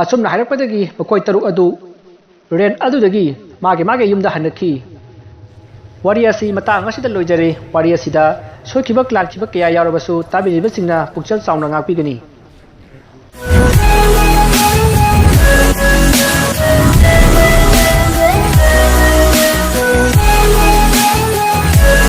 ꯑꯁꯨꯝꯅ ꯍꯥꯏꯔꯛꯄꯗꯒꯤ ꯃꯈꯣꯏ ꯇꯔꯨꯛ ꯑꯗꯨ ꯔꯦꯟ ꯑꯗꯨꯗꯒꯤ ꯃꯥꯒꯤ ꯃꯥꯒꯤ ꯌꯨꯝꯗ ꯍꯟꯅꯈꯤ꯫ ꯋꯥꯔꯤ ꯑꯁꯤ ꯃꯇꯥꯡ ꯑꯁꯤꯗ ꯂꯣꯏꯖꯔꯦ꯫ ꯋꯥꯔꯤ ꯑꯁꯤꯗ ꯁꯣꯏꯈꯤꯕ ꯂꯥꯟꯈꯤꯕ ꯀꯌꯥ ꯌꯥꯎꯔꯕꯁꯨ ꯇꯥꯕꯤꯔꯤꯕꯁꯤꯡꯅ ꯄꯨꯛꯆꯦꯜ ꯆꯥꯎꯅ ꯉꯥꯛꯄꯤꯒꯅꯤ꯫